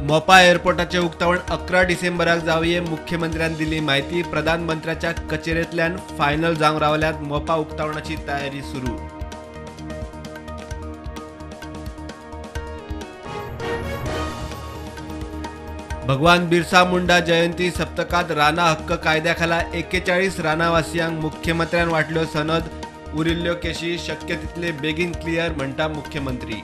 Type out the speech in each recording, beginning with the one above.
मोपा एअरपोर्टाचें उक्तावण 11 डिसेंबराक जावये, मुख्यमंत्र्यान दिली म्हायती. प्रधानमंत्र्याच्या कचेरेंतल्यान फायनल जावंक रावल्यात. मोपा उक्तावणाची तयारी सुरू. भगवान बिरसा मुंडा जयंती सप्तकात राना हक्क कायद्याखाला 41 रानावासियांक मुख्यमंत्र्यान वांटल्यो सनद. उरिल्ल्यो केशी शक्य तितले बेगीन क्लियर म्हणटा मुख्यमंत्री.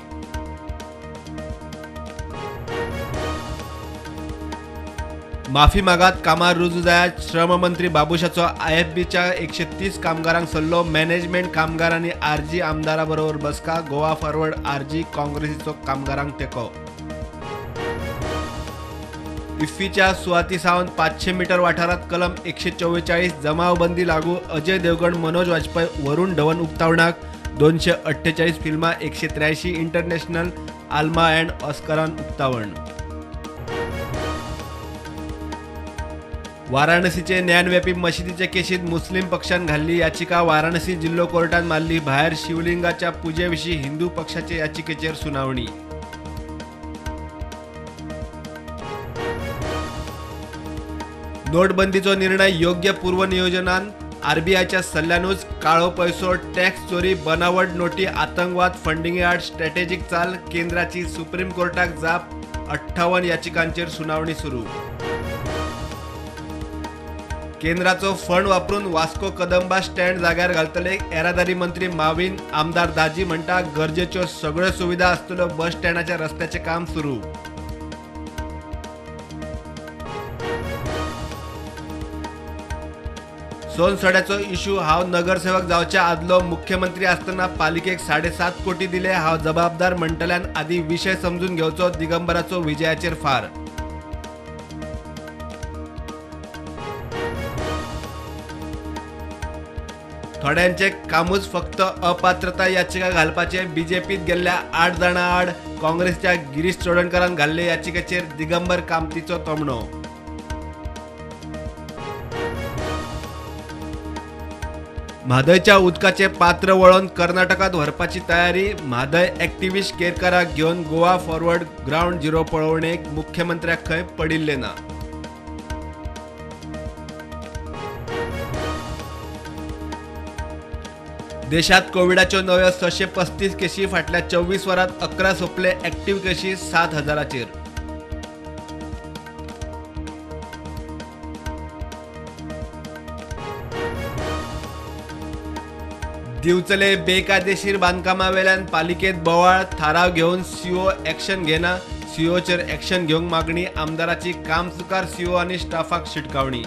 माफी मागात, कामार रुजू जायात, श्रममंत्री बाबूशाचो आयएफबीच्या 130 कामगारांक सल्लो. मॅनेजमेंट कामगार आनी आरजी आमदारा बरोबर बसका. गोवा फॉरवर्ड आरजी काँग्रेसीचो कामगारांक तेंको. इफ्फीच्या सुवाती सावन 500 मीटर वाठारात कलम 144 जमावबंदी लागू. अजय देवगण, मनोज वाजपेयी, वरुण धवन उक्तावणाक. 248 फिल्मां, 183 इंटरनॅशनल आल्मा अँड ऑस्करान उक्तावण. वाराणसीचे ज्ञानव्यापी मशिदीचे केशीत मुस्लिम पक्षान घाल्ली याचिका वाराणसी जिल्हो कोर्टान मारली भायर. शिवलिंगाच्या पुजेविशीं हिंदू पक्षाचे याचिकेचेर सुनावणी. नोटबंदीचो निर्णय योग्य पूर्वनियोजनान आरबीआयच्या सल्ल्यानूच. काळो पैसो, टॅक्स चोरी, बनावट नोटी, आतंकवाद फंडिंगे आड स्ट्रॅटेजीक चाल. केंद्राची सुप्रीम कोर्टाक जाप. 58 याचिकांचेर सुनावणी सुरू. केंद्राचो फंड वापरून वास्को कदंबा स्टँड जाग्यार घालतले. येरादारी मंत्री माविन, आमदार दाजी म्हणटा गरजेच्यो सगळ्यो सुविधा आसतल्यो बस स्टँडाच्या रस्त्याचें काम सुरू. सोनसड्याचो इश्यू, हांव नगरसेवक जावच्या आदलो मुख्यमंत्री आसतना पालिकेक 7.5 कोटी दिले, हांव जबाबदार म्हणटल्यान आदी विशय समजून घेवचो. दिगंबराचो विजयाचेर फार. थोड्यांचे कामूच फक्त अपात्रता याचिका घालपाचे. बीजेपीत गेल्ल्या 8 जाणां आड काँग्रेसच्या गिरीश चोडणकारान घाल्ले याचिकेचेर दिगंबर कामतीचो तोमणो. म्हादयच्या उदकाचे पात्र वळोवन कर्नाटकात व्हरपाची तयारी. म्हादय ऍक्टिव्हिस्ट केरकाराक घेवन गोवा फॉरवर्ड ग्रावंड झिरो पळोवणेक मुख्यमंत्र्याक खंय पडिल्लें ना. देशात कोविडाच्यो नव्यो 635 केशी, फाटल्या 24 वरांत 11 सोंपले. ऍक्टिव्ह केशी 7,000चेर. दिवचले बेकायदेशीर बांदकामावेल्यान पालिकेत बोवाळ. थाराव घेवन सीओ ऍक्शन घेना. सीओचेर ऍक्शन घेवंक मागणी. आमदाराची कामचुकार सीओ आनी स्टाफाक शिटकावणी.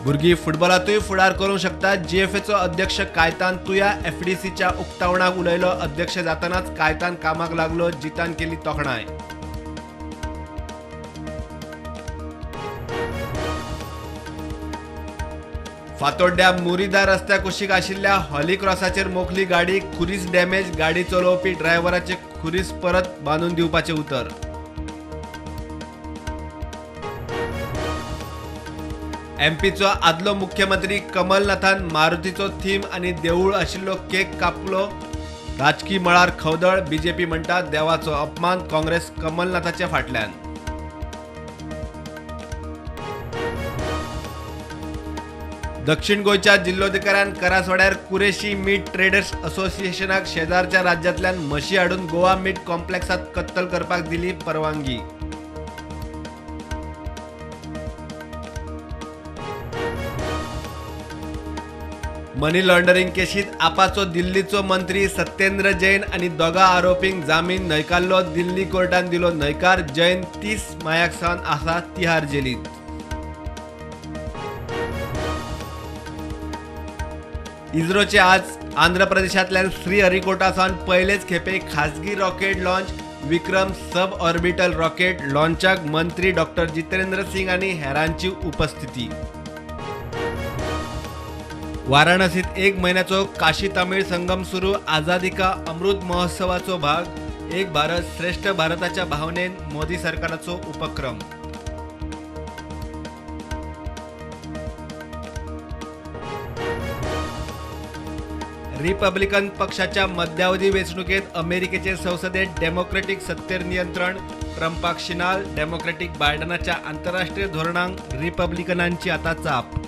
भुरगीं फुटबॉलांतूय फुडार करूंक शकतात. जीएफएचो अध्यक्ष कायतान तुया एफडीसीच्या उक्तावणाक उलयलो. अध्यक्ष जातनाच कायतान कामाक लागलो. जितान केली तोखणाय. फातोड्ड्या मुरीदा रस्त्या कुशीक आशिल्ल्या हॉली क्रॉसाचेर मोखली गाडी. खुरीस डॅमेज. गाडी चलोवपी ड्रायव्हराचे खुरीस परत बांदून दिवपाचें उतर. एमपीचो आदलो मुख्यमंत्री कमलनाथान मारुतीचो थीम आनी देवूळ आशिल्लो केक कापलो. राजकी मळार खवदळ. बीजेपी म्हणटा देवाचो अपमान. काँग्रेस कमलनाथाच्या फाटल्यान. दक्षिण गोंयच्या जिल्लोधिकाऱ्यान करासवाड्यार कुरेशी मीट ट्रेडर्स असोसिएशनाक शेजारच्या राज्यांतल्यान म्हशी हाडून गोवा मीट कॉम्प्लेक्सात कत्तल करपाक दिली परवानगी. मनी लॉन्ड्रिंग केशीत आपाचो दिल्लीचो मंत्री सत्येंद्र जैन आनी दोगा आरोपींक जामीन न्हयकारलो. दिल्ली कोर्टान दिलो न्हयकार. जैन 30 मायाक सावन आसा तिहार जेलींत. इस्रोचे आज आंध्र प्रदेशांतल्यान श्रीहरिकोटा सावन पयलेच खेपे खासगी rocket launch Vikram sub orbital rocket लॉन्चाक मंत्री डॉक्टर जितेंद्र सिंग आनी हेरांची उपस्थिती. वाराणसीत 1 महिन्याचो काशी तमिळ संगम सुरू. आझादी का अमृत महोत्सवाचो भाग. एक भारत श्रेष्ठ भारताच्या भावनेन मोदी सरकाराचो उपक्रम. रिपब्लिकन पक्षाच्या मध्यावधी वेंचणुकेत अमेरिकेचे संसदेत डेमोक्रॅटिक सत्तेर नियंत्रण. ट्रंपाक शिनाल. डेमोक्रॅटिक बायडनाच्या आंतरराष्ट्रीय धोरणांक रिपब्लिकनांची आता चाप.